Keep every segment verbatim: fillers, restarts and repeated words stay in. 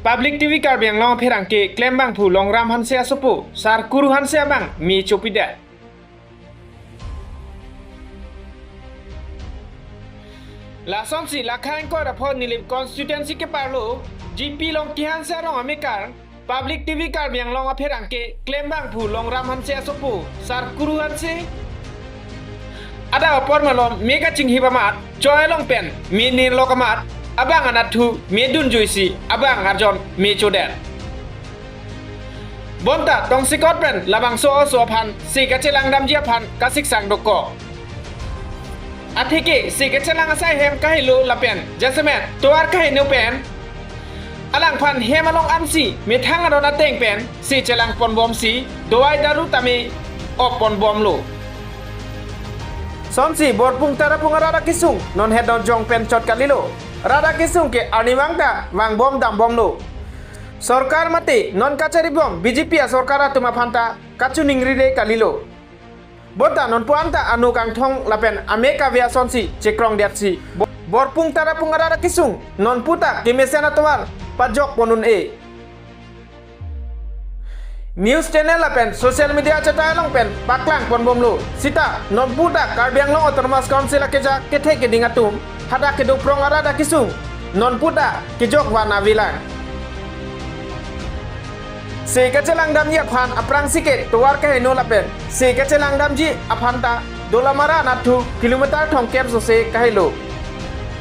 Public T V Karbi Anglong apherangke klembangphu Longram Hanse asopo Sarkuru Hanse abang me chopidet. Lasonsi Lakha ingkoi ra pho Nilip constituency keparlo G P Longki Hanse arong amekar Public T V Karbi Anglong apherangke klembangphu Longram Hanse asopo Sarkuru Hanse adap apor malom me kachinghip amat choi along pen me nirlok amat abang anatthu me dunjuisi abang arjon me chodet. Bonta tongsekot pen labangso oso aphan se kachelang damji aphan kasiksang dokok. Atheke se kachelang asai hem kahelo lapen jasemet tovar kaheno pen alangphan hem along ansi methang aron ateng pen se chelang ponbomsi dawai daru tame op ponbomlo. Sonsi Borpung Tarapung arat akesung non het non jong pen chot kalilo. Rat akesung ke arnivang ta vangbom dambomlo. Sorkar mate non kacharibom B J P asorkar atum aphanta kachiningri re kalilo. Bonta nonpu anta anu kangthong lapen ame kave asonsi chekrongdetsi Bo-, Borpung Tarapung arat akesung nonpu ta kemesen atovar pajok pon un-e. News channel lapen social media achetai along pen paklang ponbomlo. Sita nonpu ta Karbi Anglong Autonomous Council akeja kethe keding atum hadak kedo prong arat akesung nonpu ta kejok van avelang. Se kachelang damji aphan aphrangsi ke tovar kaheno lapen se kachelang damji aphanta Dolamara anatthu kilometer thomkep sose kahelo.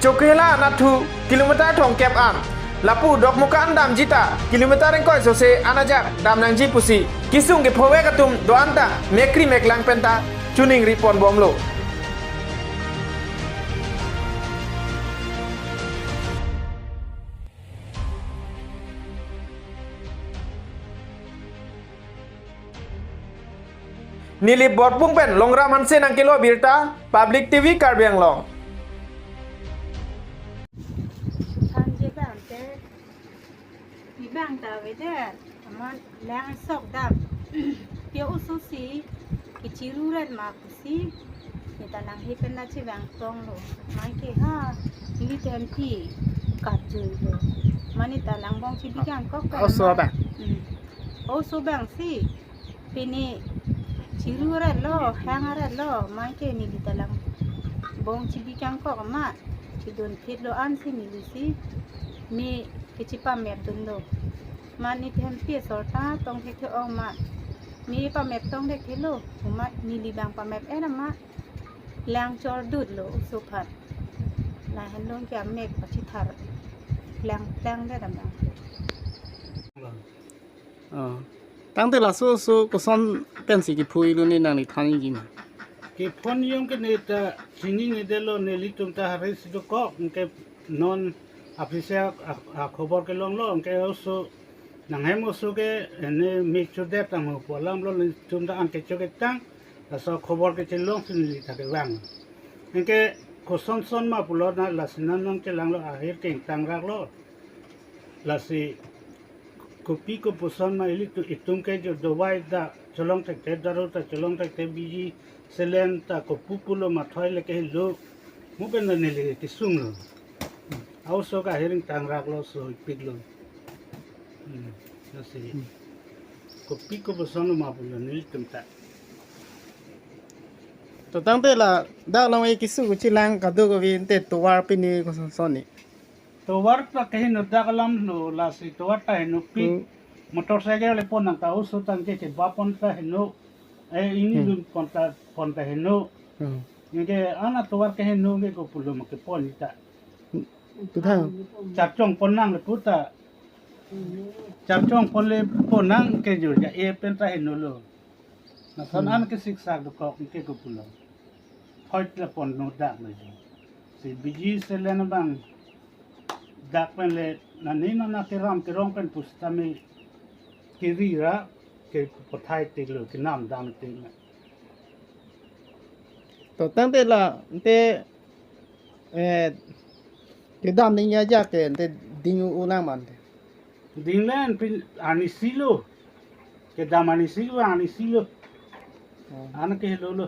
Chokhela anatthu kilometer thomkep an. Lapu Dokmoka an damji ta kilometer ingkoi sose an ajak dam nangji pusi kesung kephovek atum do-an ta mekri meklang pen ta chiningri ponbomlo. Nilip Borpung pen Longram Hanse nangkelo birta, Public T V Karbi Anglong. Sanje bang te, ni bang ta avedet, amat lang sok dam. Pia oso si, kechiru rat ma pusi, neta nanghe pen na chevang tonglo. Mai ke ha, neli thenpi, kap juilo. Mane ta lang bong chibi kangkok pen oso ma. Bang. Hmm. Oso bang si, pini chiru rat lo, hang rat lo, mai ke neli ta lang bong chibi kangkok ma, chidun phit lo ansi neli si, me kechipamep dunlo. Ma ne thenpi asor ta tong thekthe-ong ma. Ne pamep tong thekthelo. Ma neli bang pamep en ma. Lang chor dut lo oso aphan. Lahenlo ke amek pachithar. Lang lang det abang. Oh. Tangte laso oso koson pensi kephoilo ne nangli thanji ma? Kephonji ke neta chinine detlo, nelitum ta hari sidokok ke non office a, a, akhobor kelonglo, anke oso nanghem oso ke ne me chodet tang pu alam lo, nelitum ta an kecho ketang, laso khobor kechelongsi neli ta kevang. Anke koson son ma pulo na lasi nang nangchelanglo, ahir ke ingtang raklo. Lasi kopi kopuson ma ilitum, itum ke jo dawai ta cholong thekte, daru ta cholong thekte, biji selen ta kopu pulo ma thoi le kehelo. Mo pen ta neli kesunglo. Aoso ke ahir ingtang raklo, so ipiklo. Hmm, lasi. Hmm. Kopi kopuson ma pulo nelitum ta. To tangte ladak along e keso kachelang kadokave te tovar pine koson son ni. Tovar ta kaheno dak alam lo, lasi tovar ta henopik. Hmm. Motorcycle le pon nang ta oso tangke keba pon ta heno. Eh, ini Hmm. dun pon ta, pon ta heno. Hmm. Anke ana tovar kaheno ke kopulo ma kepon ta. Puthot. Chapchong pon nang le pu ta. Chapchong pon le pon nang ke jo ja e pen ta henolo. Lason Hmm. an kesiksak dokok ke kopulo. Hoit le pon no dak le jo. Si biji selen abang dak pen le nani nana keram kerong pen pusitame kiri ra ke pathai tik lo, kenam dam tik lo. To tangte la te, eh, kedam ni nya ja ke te ding u lang man te. Ding len pin ani silo. Kedam ani silo, ani silo. Hmm. An kehelo lo.